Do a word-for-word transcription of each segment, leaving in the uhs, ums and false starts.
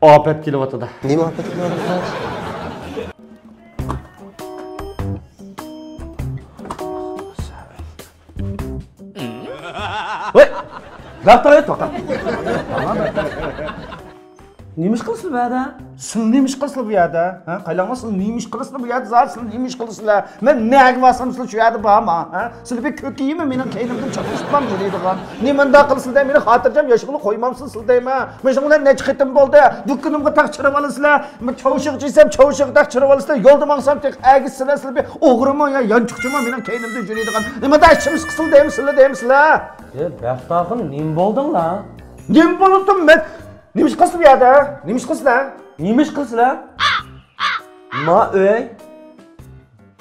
ئاپەت كېلىۋاتىدۇ. نېمە ئاپەت كېلىۋاتىدۇ؟ ۋاي! توختا، توختا. نېمە ئىش قىلىسىلەر بۇ يەردە؟ سىلەر نېمە ئىش قىلىسىلەر بۇ يەردە؟ ھە؟ قايلاڭلار، سىلەر نېمە ئىش قىلىسىلەر بۇ يەردە؟ زادى سىلەر نېمە ئىش قىلىسىلەر؟ مەن نەگە بارسام سىلەر شۇ يەردە بارما؟ ھە؟ سىلەر بىر كۆكىيىمۇ مېنىڭ كەينىمدىن چاپلىشىپلا يۈرىدىغان. نېمانداق قىلىسىلەر دەي، مېنى خاتىرجەم ياشىغىلى قويمامسىلەر سىلەر دەيمەن. مەن شۇنىڭ بىلەن نەچچە قېتىم بولدى. دۇكىنىمغا تەخ چىرىۋالىسىلەر. مەن چاۋشىغا چىقسام، چاۋشىغا تەخ چىرىۋالىسىلەر. يولدا ماڭسام، تېخى ئەگىشسىلەر، سىلەر بىر ئوغرىمۇ يا يانچۇقچىمۇ مېنىڭ كەينىمدىن يۈرىدىغان. نېمانداق ئىشىمىز قىسىل دەيمىسىلەر، دەيمىسىلەر. ئە، بەخت ئاخۇن، نېمە بولدۇڭلار؟ نېمە بولدۇم مەن؟ نېمە ئىش قىلسىلەر بۇ يەردە؟ نېمە ئىش قىلسىلەر؟ نېمە ئىش قىلسىلەر؟ ما ئۆي.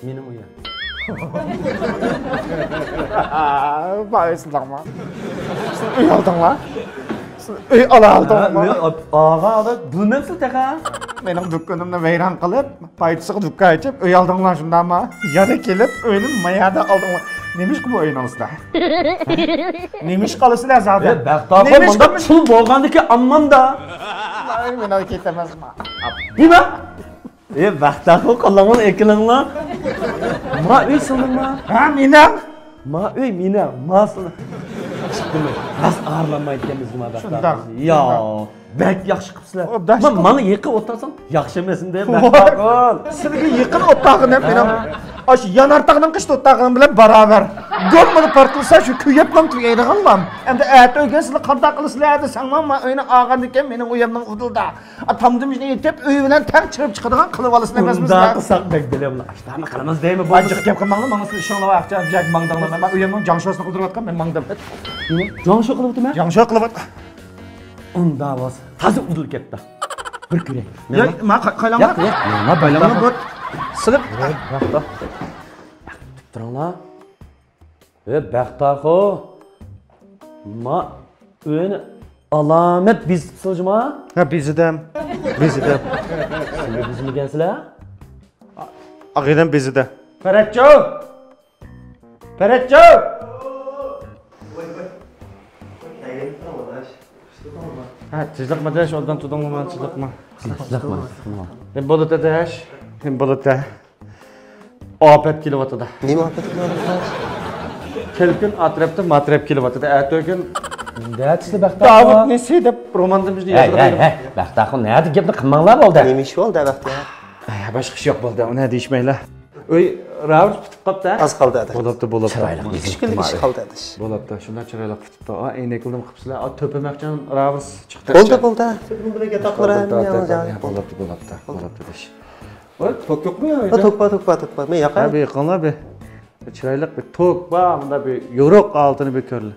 مېنىڭ ئۆيۈم. بايسىلارما؟ سىز ئۆي ئالدىڭلار؟ سىز ئۆي ئالا ئالدىڭلارما؟ ئۆي ئالغان ئادەم بىلمەمسىز تېخى؟ مېنىڭ دۇكىنىمنى ۋەيران قىلىپ، پايدىسىغا دۇكان ئېچىپ، ئۆي ئالدىڭلار شۇنداقما؟ يەنە كېلىپ، ئۆينى مايادا ئالدىڭلار. نېمىشقا بۇ ئۆينىڭ ئۈستىدە؟ نېمىشقا ئالىسىلەر زادى؟ ئە، بەخت ئاخۇن، نېمىشقا مۇنداق پۇل بولغاندىكى ئالمامدا. ئاي، مېنىڭ كېتەمەسما. نېمە؟ ئى، بەخت ئاخۇن، قولۇڭلارنى ئېكىلىڭلار. ما ئۆي سېنىڭما؟ ھە، مېنىڭ. ما ئۆي مېنىڭ، ما سېنىڭ. چىقتىمۇ؟ راست ئارىلانمايدىكەن بىزگە ما بەخت ئاخۇن. شۇنداق. يا، بەك ياخشى قىپسىلەر. ما، ماڭا يېقىن ئولتۇرساڭ ياخشى ئەمەسمىدى، بەخت ئاخۇن؟ سىلىگە يېقىن ئولتۇرغىنىم مېنىڭ ئاشۇ يانارتاغنىڭ قېشىدا ئولتۇرغىنىم بىلەن باراۋەر. گوممىنى پارتلىسا شۇ كۆيۈپلا تۈگەيدىغانلام. ئەمدى ئەتە ئۆگەن سىلەر قانداق قىلىسىلەر دېسەڭلار، ما ئۆينى ئالغاندىكىن مېنىڭ ئۇيامنىڭ ئۇدۇلدا. ئا، تامدىمىشنى ئېيتىپ، ئۆي بىلەن تەڭ چىرىپ چىقىدىغان قىلىۋالىسىلەر ئەمەسمىز. ئۇنداق قىلساق بەك بىلەملا. ئاشتارما قىلىمىز دەيمەن، بولمىسا. جىق گەپ قىلماڭلار، ماڭا سىلەر ئىشىڭلار ۋاقچە، جاك ماڭدىڭلار. مەن ئۆيۈمنىڭ جاڭشۇسىنى قىلدۇرۇۋاتقان، مەن ماڭدىم. جاڭشۇ قىلىۋاتىمەن؟ جاڭشۇ قىلىۋات. ئۇنداق بولسا، تازا ئۇدۇل كەتتى. بىر كۆرەي. يا، ما قايلاڭلار؟ ياق، ياق. ما بايلاڭلار بۇ. سىلىپ. تۇرۇڭلار. ئە، بەخت ئاخۇن، ما ئۆينى ئالامەت بېزىتىپسىلەر جۇما؟ ھە، بېزىدىم. بېزىدىم. سىلەر بېزىمىگەنسىلەر؟ ئاغىنەم بېزىدى. پەرەتجان! پەرەتجان! ھە، تېزلىق ماداش، ئوبدان تۇردۇڭلارمۇ، تېزلىقمۇ؟ تېزلىق ماداش. بولدى داداش. بولدى. ئاپەت كېلىۋاتىدۇ. نېمە ئاپەت كېلىۋاتىدۇ؟ كەلكۈن ئاترەپتىن ماترەپ كېلىۋاتىدۇ. ئەتىگۈن دەتىسى بەخت داۋۇت ئاخۇن. نېسى دەپ روماندا بىزنى ھەي، يازغان ھەي، ئىدى. ھەي، بەخت ئاخۇن، نەدە گەپنى قىلماڭلار بولدى. نېمە ئىش بولدى بەخت ئاخۇن؟ ئەي، باشقا ئىش يوق بولدى، ئۇنى دېيىشمەيلى. ئۆي راۋۇرۇس پۈتۈپ قاپتۇ. ئاز قالدى ئاداش. بولۇپتۇ، بولۇپتۇ. چىرايلىق ئىككى كۈنلۈك ئىش قالدى ئاداش. بولۇپتۇ، شۇنداق چىرايلىق پۈتۈپتۇ. ئا، ئەينەكلىرىم قىپسىلە. ئا، تۆپە مەخچان راۋۇرۇس چىقتى. بولدى، بولدى. سېنىڭ بىلەن ياتاقلىرىڭ بولدى، ياڭزا. بولدى، بولدى. بولدى، بولدى، بولدى. ۋاي، توك يوقمۇ يا ۋاي، ئۆيدە؟ توك بار، توك بار، توك بار. مەن ياقاي. ھە، بىر يېقىڭلار بىر. چىرايلىق بىر توك بار، مۇنداق بىر يورۇق ھالىتىنى بىر كۆرلى.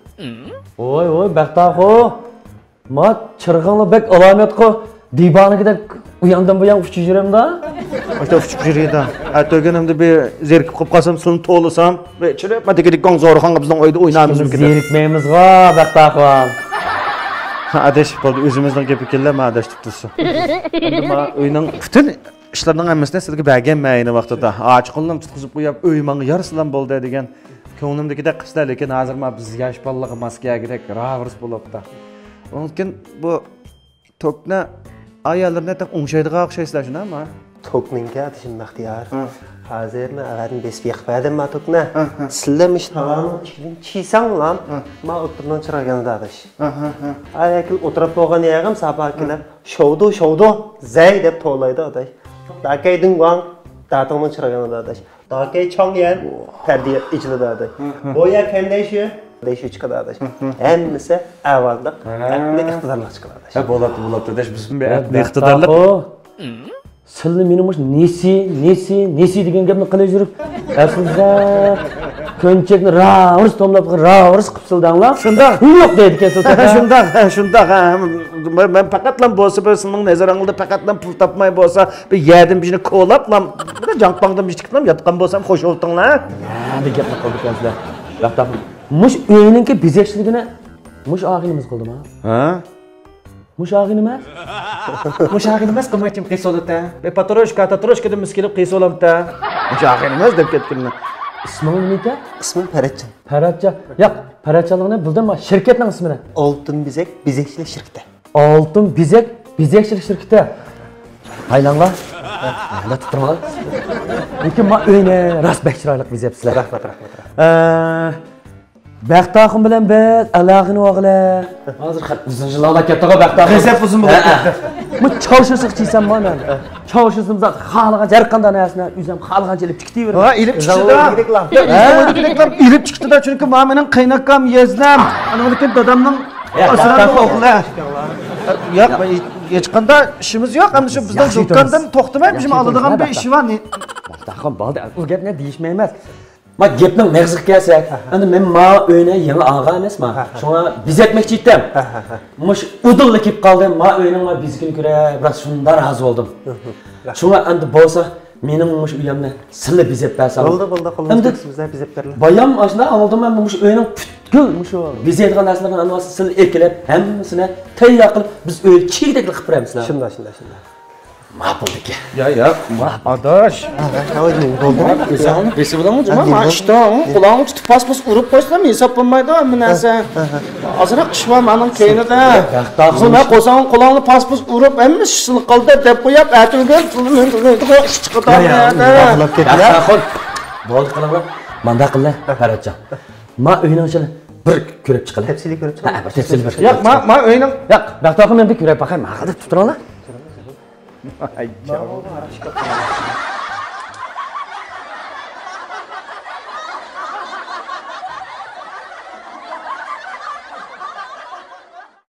ۋوي، ۋوي، بەخت ئاخۇن. ما چىرىغىڭلار بەك ئالامەتقۇ. دىۋانىگىدەك ئۇياندىن بۇيان ئۇچۇپ يۈرەمدا. ئاشتا ئۇچۇپ يۈرىدۇ. ئەتىگەن ئەمدى بىر زېرىكىپ قېلىپ قالسام، سىلىنى توۋلىسام، بىر چىرىپ، ما دېگۈدەك گاڭ زورخانغا بىزنىڭ ئۆيدە ئوينايمىز بىر كۈندە. زېرىكمەيمىزغۇ، بەخت ئاخۇن. ھە، ئاداش، بولدى، ئۆزىمىزنىڭ گېپى كېلىدۇ، ما ئاداش دەپ تۇرسۇن. ئەمدى ما ئۆينىڭ پۈتۈن ئىشلارنىڭ ھەممىسىنى سىلەرگە بەرگەنمەن ئەينى ۋاقتىدا. ئاچىقىنلام تۇتقۇزۇپ قويۇپ، ئۆي ماڭا يارىسىلام بولدى دېگەن كۆڭلۈمدىكىدەك قىپسىلە، لېكىن ھازىر ما بىز ياش بالىلارغا ماس كەلگۈدەك راۋۇرۇس بولۇپتۇ. ئۇنىڭدىن كېيىن بۇ توكنى ئاياللىرىنى تېخى ئوڭشايدىغان ئوخشايسىلەر، شۇنداقمۇ؟ توكنىڭكى ئادىشىم بەختىيار. ھە. ھازىر مەن ئەۋەتىن بېسىپ يېقىپ بەردىم ما توكنى. ھە، ھە. سىلەر مۇشۇ تاغارنىڭ ئىچىدىن چىيساڭلام، ھە. ما ئوتتۇرىنىڭ چىرايى يانىدۇ ئاداش. ھە، ھە، ھە. ئاياكىل ئولتۇرۇپ بولغان يەرگىم ساپا كېلىپ، شوۋدۇ، شوۋدۇ، زەي دەپ توۋلايدۇ ئاداش. داكەي دىڭ ۋاڭ، داتىڭنىڭ چىرايى يانىدۇ ئاداش. داكەي چاڭ يەن، پەردە ئېچىلىدۇ ئاداش. بويا كەندەيشى، دەيشى چىقىدۇ ئاداش. ھەممىسى ئەۋازلىق، ھە. ئەقلىي ئىقتىدارلىق چىقىدۇ ئاداش. ھە، بولاتتى، بولاتتى ئاداش. بىز ئەقلىي ئىقتىدارلىق. سىلى مېنى مۇشۇ نېسى، نېسى، نېسى دېگەن گەپنى قىلىپ يۈرۈپ، ئەسلىدە كۆنچەكنى راۋۇرۇس توملاپ، راۋۇرۇس قىپسىلداڭلار. شۇنداق. پۇل يوق دەيدىكەنسىز. شۇنداق، شۇنداق. مەن، مەن پەقەتلا بولسا بىر سىلىنىڭ نەزىرىڭلاردا پەقەتلا پۇل تاپماي بولسا، بىر يەردىن بىر شۇنى كولاپلا، بىر جاڭپاڭدىن بىر تىكىپلا ياتقان بولسام خوش بولدۇڭلار. نەدە گەپنى قىلدىكەنسىلەر. بەختىيار، مۇشۇ ئۆينىڭكى بېزەكچىلىكىنى مۇشۇ ئاغىنىمىز قىلدىما؟ ھە؟ مۇشۇ ئاغىنىمە؟ مۇشۇ ئاغىنىمە قىلمايچىم قىيسىۋالىدۇ. بىر پاتروشكا، تاتروشكىدىن مىس كېلىپ قىيسىۋالامتە. مۇشۇ ئاغىنىمە دەپ كەتكىنىنى. ئىسمىڭ نېمە ئىكەن؟ ئىسمىم پەرەتجان. پەرەتجان. ياق، پەرەتجانلىقنى بىلدىم، شىركەتنىڭ ئىسمىنى. ئالتۇن بېزەك بېزەكچىلىك شىركىتى. ئالتۇن بېزەك بېزەكچىلىك شىركىتى. ھايلاڭلار. ھايلاپ تۇرۇڭلار. لېكىن ما ئۆينى راست بەك چىرايلىق بېزەپسىلەر. رەھمەت، رەھمەت، رەھمەت. ئە، بەخت ئاخۇن بىلەن بىز ئالاغىنى ئوغلى. ھازىر خەت ئۇزۇن يىللاردا كەتتىغۇ بەخت ئاخۇن. غەزەپ ئۇزۇن بولۇپ ھە، كەتتى. بۇ چاۋشىسىغا چىيسەم ما مەن. چاۋشىسىم زات خالىغانچە ھەر قانداق نەرسىنى ئۆزۈم خالىغانچە ئېلىپ چىقىۋېرىمەن. ھە، ئېلىپ چىقتىدا. ھە؟ ئېلىپ چىقتىدا، چۈنكى ما مېنىڭ قېيىنئاكام، يەزنەم. ئانىڭدىن كېيىن دادامنىڭ ئاسرار ئوغلى. ياق، ھېچقانداق ئىشىمىز يوق. ئەمدى شۇ بىزنىڭ دۇكاندىن توختىماي، بىزنىڭ ئالىدىغان بىر ئىشى بار. بەخت ئاخۇن، بولدى، ئۇ گەپنى دېيىشمەيمىز. ما گەپنىڭ مېغىزىغا كەلسەك، ئەمدى مەن ما ئۆينى يېڭى ئالغان ئەمەسما. شۇڭا بېزەتمەكچى ئىدىم. مۇشۇ ئۇدۇللا كېلىپ قالدىم. ما ئۆينىڭ ما بېزىكىنى كۆرۈپ، بىراز شۇنداق رازى بولدۇم. شۇڭا ئەمدى بولسا مېنىڭ مۇشۇ ئۆيۈمنى سىلى بېزەپ بەرسەڭ. بولدى، بولدى، قولىمىز ئەمدى كەلسە بىز بېزەپ بېرىمىز. بايام ئاشۇنداق ئاڭلىدىم، مەن مۇشۇ ئۆينىڭ پۈتكۈل مۇشۇ بېزەيدىغان نەرسىلىرىنى ھەممىسىنى سىلى ئەكېلىپ، ھەممىسىنى تەييار قىلىپ، بىز ئۆي كىشىدەك قىلىپ بېرەمىز. شۇنداق، شۇنداق، شۇنداق. ماقۇلدىكەن. يا، يا، ما-، ئاداش. ھە، ھە، ھە، بولدى. بېسىۋالىڭ، جۇما، ما ئىشتىڭ، قۇلاقنى تۇتۇپ پاس-پۇس ئۇرۇپ قويسىلا، ھېساب بولمايدۇ، ھەممە نەرسە. ئازراق ئىش بار، مانىڭ كەينىدە. قىزىم، مەن قوساڭ قۇلاقنى پاس-پۇس ئۇرۇپ، ھەممە ئىشنى قىلدى دەپ قويۇپ، ئەتىگۈن ئىش چىقىدۇ. بولدى، قىلىڭلار. مانداق قىلە، پەرھاتجان. ما ئۆينىڭ ئىچىنى بىر كۆرۈپ چىقىلى. تەپسىلىي كۆرۈپ چىقىلى. ھە، بىر تەپسىلىي بىر. ياق، ما، ما ئۆينىڭ. ياق، بەخت ئاخۇن، مەن بىر كۆرۈپ باقاي، ما قىلىپ تۇرۇڭلار.